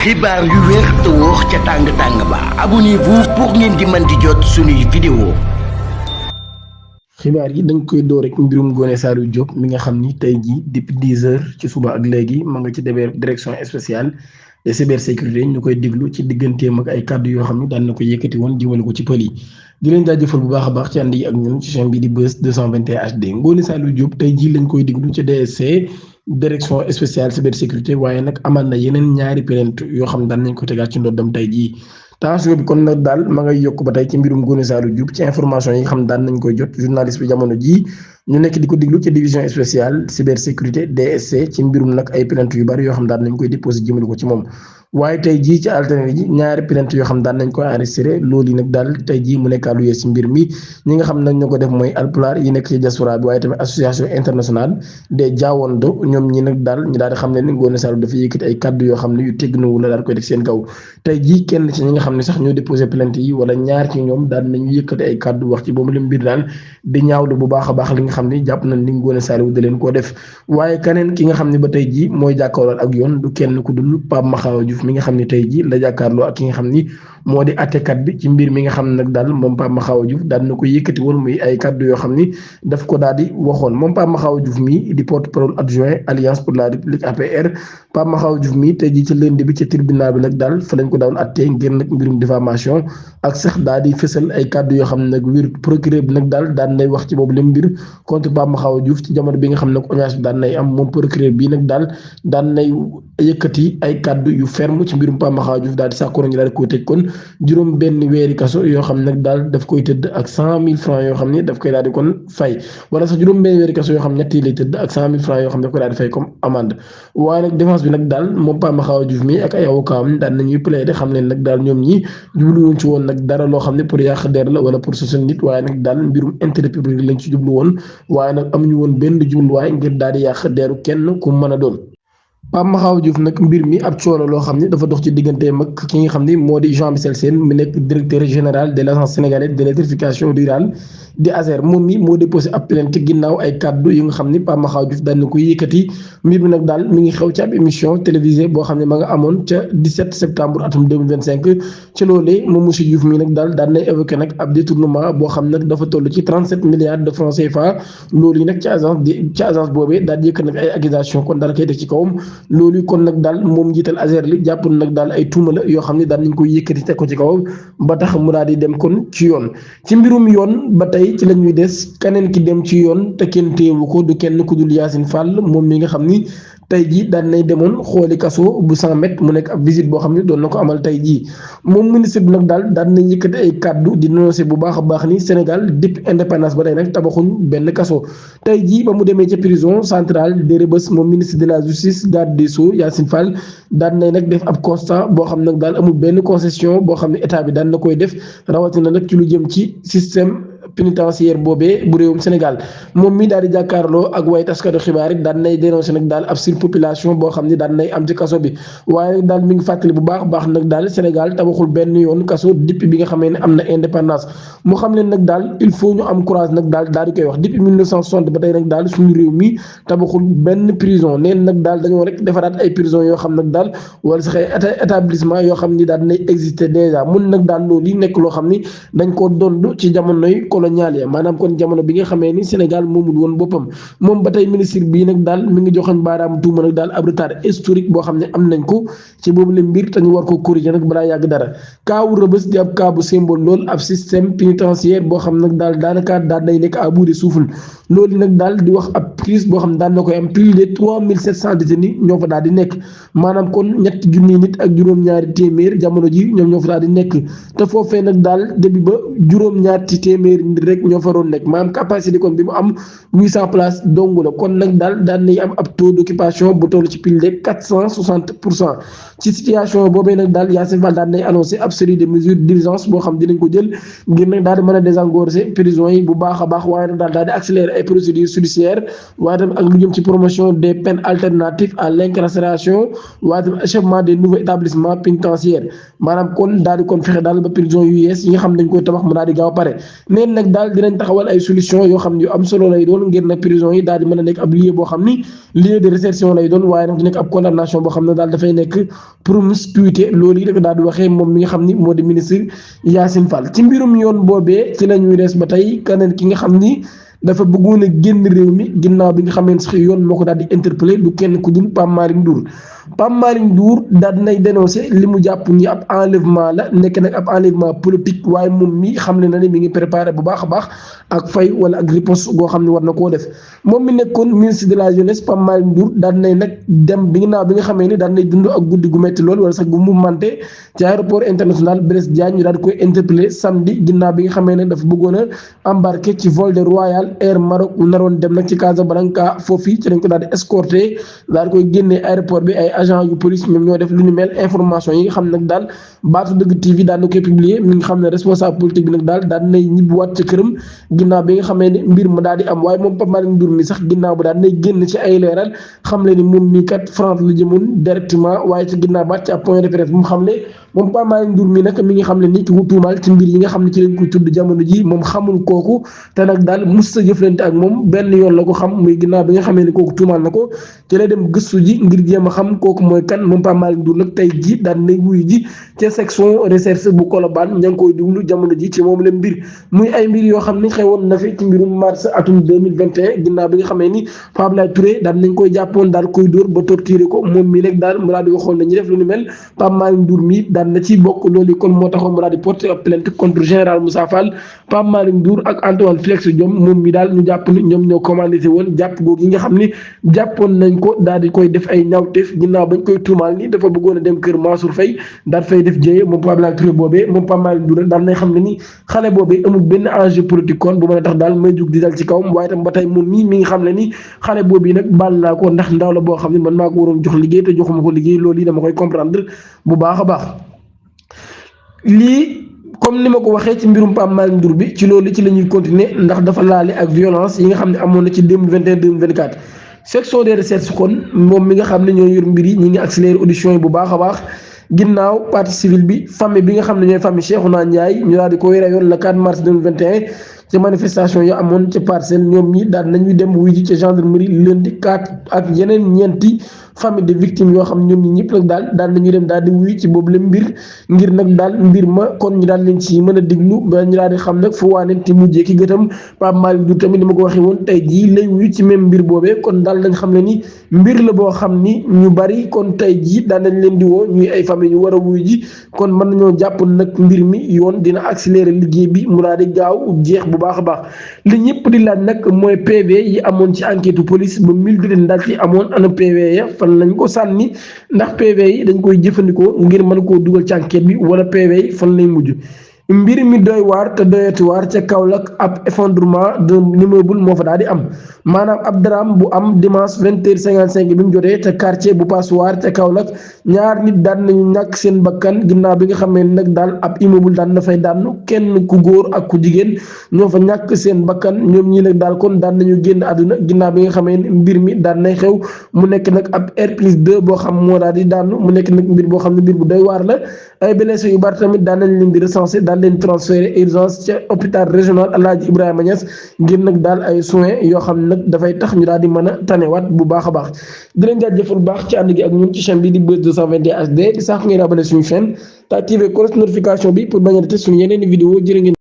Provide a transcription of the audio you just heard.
xibaar yu wér te wóor ca tàng-tàng ba abonnez-vous pour ngeen di mën di jot suñuy vidéo. xibaar yi dañ koy door rek mbirum Ngoné Saliou Diop mi nga xam ni tey jii depuis 10 heures ci suba ak léegi ma nga ci direction spéciale de cybersécurité ñu koy déglu ci digganteem ak ay kàddu yoo xam ne daan na ko yëkkati woon jëmale ko ci pël yi di leen jaajëfal bu baax a baax ci ànd yi ak ñun ci chaîne bi di Buzz 221 HD Ngoné Saliou Diop tey jii lañ koy déglu ci DSC direction spéciale cybersécurité waaye nag amal na yeneen ñaari plainte yoo xam ne daan nañ ko tegaat ci ndoddam tey jii. tension bi kon nag daal ma ngay yokk ba tey ci mbirum Ngoné Saliou Diop ci information yi nga xam daan nañ koy jot journaliste bi jamono jii ñu nekk di ko diglu ci division spéciale cybersécurité DSC ci mbirum nag ay plainte yu bari yoo xam daan nañ koy déposé jëmale ko ci moom. waaye tey jii ci alterné ji ñaari plainte yoo xam daan nañ koy enregistré loolu yi nag daal tey jii mu nekkaa lu yees ci mbir mi ñi nga xam nag ñoo ko def mooy alpulaar yi nekk ci diaspora bi waaye tamit association internationale des Jaawondo ñoom ñi nag daal ñu daal di xam ne ni Ngoné Saliou dafa yëkkati ay kaddu yoo xam ne yu tegnuwu la daal koy def seen kaw tey jii kenn ci ñi nga xam ne sax ñoo déposé plainte yi wala ñaar ci ñoom daal nañu yëkkati ay kaddu wax ci boobu la mbir daal di ñaawlu bu baax a baax li nga xam ne jàpp nañ ni Ngoné Saliou da leen koo def waaye keneen ki nga xam ne ba tey jii mooy jàkkaarloo ak yoon du kenn ku dul Pape Makhaba Diouf mi nga xam ne tey jii la jàkkaarloo ak ki nga xam ni moo di attekat bi ci mbir mi nga xam ne nag daal moom Pape Makhaba Diouf daal na ko yëkkati woon muy ay kaddu yoo xam ni daf ko daal di waxoon moom Pape Makhaba Diouf mi di porte-parole adjoint alliance pour la république APR Pape Makhaba Diouf mi tey jii ci lundi bi ci tribunal bi nag daal fa lañ ko daawoon attee ngir nag mbirum diffamation ak sax daal di fësal ay kaddu yoo xam ne nag wér procureur bi nag daal daan nay wax ci boobu la mbir contre Pape Makhaba Diouf ci jamono bi nga xam ne audience bi daan nay am moom procureur bi nag daal daan nay yëkkati ay kaddu yu ferme ci mbirum Pape Makhaba Diouf daal di sàkku ñu daal di koy tëj kon juróom benn weeri kaso yoo xam ne nag daal daf koy tëdd ak 100 000 francs yoo xam ne daf koy daal di kon fay wala sax juróom benn weeri kaso yoo xam ñett yi lay tëdd ak 100 000 francs yoo xam ne daf koy daal di fay comme amende waaye nag défense bi nag daal moom Pape Makhaba Diouf mi ak ay avocat am daan nañuy plaider xam leen nag daal ñoom ñi jublu woon ci woon nag dara loo xam ne pour yàq der la wala pour sosal nit waaye nag daal mbirum intérêt public lañ ci jublu woon waaye nag amuñu woon benn jubluwaay ngir daal di yàq deru kenn ku mën a doon. Pape Makhaba Diouf nag mbir mi ab coono loo xam ne dafa dox ci digganteem ak ki nga xam ne moo di Jean Michel Sène mu nekk directeur général de l'agence sénégalaise de l'électrification rurale di ASER moom mi moo déposé ab plainte ginnaaw ay kaddu yu nga xam ni Pape Makhaba Diouf daan na ko yëkkati mbir mi nag daal mi ngi xew ci ab émission télévisée boo xam ne ma nga amoon ca 17 septembre atum 2025 ci loolee moom monsieur Diouf mi nag daal daan nay évoqué nag ab détournement boo xam nag dafa toll ci 37 milliards de francs CFA loolu yi nag ci agence boobee daal yëkkat nag ay accusation kon daal koy teg ci kawam loolu kon nag daal moom njiital ASER li jàpp nag daal ay tuuma la yoo xam ne daal nañ koy yëkkati teg ko ci kawam ba tax mu daal di dem kon ci yoon ci mbirum yoon ba tey ci la ñuy des keneen ki dem ci yoon te kenn téewu ko du kenn ku dul Yacine Fall moom mi nga xam ni tey jii daan nay demoon xooli kaso bu 100 mètres mu nekk ab visite boo xam ne doon na ko amal tey jii moom ministre bi nag daal daan nañ yëkkati ay kaddu di dénoncer bu baax a baax ni Sénégal depuis indépendance ba tey nag tabaxuñ benn kaso tey jii ba mu demee ca prison centrale de Rebeuss moom ministre de la justice garde des sceaux Yacine Fall daan nay nag def ab constat boo xam nag daal amul benn concession boo xam ne état bi daan na koy def rawatina nag ci lu jëm ci système pénitentiaire boobee bu réewum Sénégal moom mi daal di jàkkaarloo ak way taskatu xibaar yi daan nay dénoncé nag daal ab surpopulation boo xam ne daan nay am ci kaso bi waaye nag daal mi ngi fàttali bu baax baax nag daal Sénégal tabaxul benn yoon kaso depuis bi nga xamee ne am na indépendance mu xam leen nag daal il faut ñu am courage nag daal di koy wax depuis 1960 ba tey nag daal suñu réew mi tabaxul benn prison neen nag daal dañoo rek defaraat ay prison yoo xam nag daal wala sax ay établissement yoo xam ni daal nay exister déjà mun nag daal loolu yi nekk loo xam ni dañ koo dond ci jamonoy colonial ya maanaam kon jamono bi nga xamee ni Sénégal moomul woon boppam moom ba tey ministre bii nag daal mi ngi joxoon baaraam tuuma nag daal ab retard historique boo xam ne am nañ ko ci boobu la mbir te ñu war ko corriger nag balaa yàgg dara kaawu Rebeuss di ab kaa bu symbole lool ab système pénitentiaire boo xam nag daal daanaka daal day nekk à bout de souffle loolu nag daal di wax ab crise boo xam ne daan na koy am plus de 3700 détenus ñoo fa daal di nekk maanaam kon ñetti junni nit ak juróom-ñaari téeméer jamono ji ñoom ñoo fa daal di nekk te foofee nag daal début ba juróom-ñaari téeméer nit rek ñoo fa doon nekk maanaam capacité kon bi mu am 800 places dong la kon nag daal daan nañ am ab taux d'occupation bu toll ci plus de 460% ci situation boobee nag daal Yacine Fall daan nay annoncé ab série de mesures d'urgence boo xam dinañ ko jël ngir nag daal di mën a désengorger prison yi bu baax a baax waaye nag daal di accélérer ay procédures judiciaires waaye tamit ak lu jëm ci promotion des peines alternatives à l'incarcération waaye tamit achèvement des nouveaux établissements pénitentiaires maanaam kon daal di kon fexe daal ba prison yu yees yi nga xam dañ koy tabax mu daal di gaaw a pare nee it nag daal dinañ taxawal ay solution yoo xam ne yu am solo lay doon ngir nag prison yi daal di mën a nekk ab lieu boo xam ni lieu de réception lay doon waaye nag du nekk ab condamnation boo xam ne daal dafay nekk promiscuité loolu yi dafa daal di waxee moom mi nga xam ni moo di ministre Yassine Fall ci mbirum yoon boobee ci la ñuy des ba tey keneen ki nga xam ni dafa bëggoon a génn réew mi ginnaaw bi nga xamee ne sax yoon moo ko daal di interpellé du kenn ku dul Pape Malick Ndour Pape Malick Ndour daal dinay dénoncé li mu jàpp ni ab enlèvement la nekk nag ab enlèvement politique waaye moom mi xam ne na ne mi ngi préparé bu baax a baax ak fay wala ak riposte goo xam ne war na koo def moom mi nekkoon ministre de la jeunesse Pape Malick Ndour daal dinay nag dem bi ginnaaw bi nga xamee ni daal dinay dund ak guddi gu metti lool wala sax gu mouvementé ci aéroport international Blaise Diagne ñu daal di koy interpellé samedi ginnaaw bi nga xamee ne dafa bëggoon a embarqué ci vol de Royal Air Maroc naroon dem nag ci Casablanca foofu ci lañ ko daal di escorté daal di koy génnee aéroport bi ay agent yu police ñoom ñoo def lu ñu mel information yi nga xam nag daal Baatu Dëgg TV daal na koy publier mi nga xam ne responsable politique bi nag daal nay ñibbiwaat ca këram ginnaaw bi nga xamee ne mbir ma daal di am waaye moom Pape Malick Ndour mi sax ginnaaw ba daal nay génn ci ay leeral xam le ni moom mii kat France la jëmoon directement waaye ci ginnaaw baat ci ab point de presse bu mu xam ne moom Pape Malick Ndour mi nag mi ngi xam ne ni ki wu tuumaal ci mbir yi nga xam ne ci lañ koy tudd jamono ji moom xamul kooku te nag daal mus sa jëflante ak moom benn yoon la ko xam muy ginnaaw bi nga xamee ne kooku tuumaal na ko ci lay dem gëstu ji ngir jéem a xam kooku mooy kan moom Pape Malick Ndour nag tey ji daal nay wuyu ji ca section recherche bu Colobane ña ngi koy déglu jamono ji ci moom la mbir muy ay mbir yoo xam ne xewoon na fi ci mbirum mars atum 2021 ginnaaw bi nga xamee ni Pape Abdoulaye Touré daal nañ koy jàppoon daal koy dóor ba torturé ko moom mii nag daal mu daal di waxoon nañu def lu ni mel Pape Malick Ndour mi daal na ci bokk loolu kon moo taxoon mu daal di porter plainte contre général Moussa Fall Pape Malick Ndour ak Antoine Félix Diome moom mi daal ñu jàpp ni ñoom ñoo commandité woon jàpp googu yi nga xam ni jàppoon nañ ko daal di koy def ay ñaawteef ginnaaw bañ koy tuumaal ni dafa bëggoon a dem kër Mansour Faye daal fay def jëye moom Pape Abdoulaye Touré boobee moom Pape Malick Ndour daal nay xam ne ni xale boobee amul benn enjeu politique kon bu mën a tax daal may jug di dal ci kawam waaye tam ba tey moom mii mi ngi xam ne ni xale boobu nag baal naa ko ndax ndaw la boo xam ne man maa ko waroon jox liggéey te joxuma ko liggéey loolu yi dama koy comprendre bu baax a baax lii comme ni ma ko waxee ci mbirum Pape Malick Ndour bi ci loolu ci la ñuy continuer ndax dafa laale ak violence yi nga xam ne amoon na ci 2021 2024 section des recherches kon moom mi nga xam ne ñoo yor mbir yi ñi ngi accéléré audition yi bu baax a baax ginnaaw partie civile bi famille bi nga xam ne ñooy famille Cheikhouna Ndiaye ñu daal di koy reyoon le 4 mars 2021 ci manifestation yo amoon ca Parcelles ñoom ñi daal nañuy dem wuy ji ca gendarmerie lundi 4 ak yeneen ñeenti famille de victimes yoo xam ñoom ñi ñëpp nag daal nañuy dem daal di wuy ci boobu la mbir ngir nag daal mbir ma kon ñu daal leen ci mën a diglu ba ñu daal di xam nag fu waane ti mujjee ki gëtam Pape Malick Ndour tamit ni ma ko waxee woon tey jii lay wuyu ci même mbir boobee kon daal dañ xam ne ni mbir la boo xam ni ñu bari kon tey jii daal nañ leen di woo ñuy ay famille ñu war a wuyu ji kon mën nañoo jàpp nag mbir mi yoon dina accélérer liggéey bi mu daal di gaaw jeex bu baax a baax li ñëpp di laaj nag mooy PV yi amoon ci enquête police ba 1000 duten daal ci amoon ana PV ya fan lañ ko sànni ndax PV yi dañ koy jëfandikoo ngir mën koo dugal ci enquête bi wala PV yi fan lay mujj mbir mi doy waar te doyati waar ca Kaolack ab effondrement d'un immeuble moo fa daal di am maanaam ab drame bu am dimanche 20h55 bi mu jotee ca quartier bu Passoire ca Kaolack ñaar nit daan nañu ñàkk seen bakkan ginnaaw bi nga xamee nag daal ab immeuble daan dafay daanu kenn ku góor ak ku jigéen ñoo fa ñàkk seen bakkan ñoom ñii nag daal kon daan nañu génn àdduna ginnaaw bi nga xamee mbir mi daan nay xew mu nekk nag ab R+2 boo xam moo daal di daanu mu nekk nag mbir boo xam ne mbir bu doy waar la ay blessés yu bari tamit daan nañ leen di recenser daal leen transféré urgence ca hôpital régional Alaaji Ibrahima Niass ngir nag daal ay soins yoo xam ne nag dafay tax ñu daal di mën a tanewaat bu baax a baax di leen jaajëfal bu baax ci ànd gi ak ñun ci chaîne bi di Buzz 221 HD di sax ngeen abonné suñu chaîne te activé cloche notification bi pour bañ a rater suñu yeneen vidéo jërë ngeen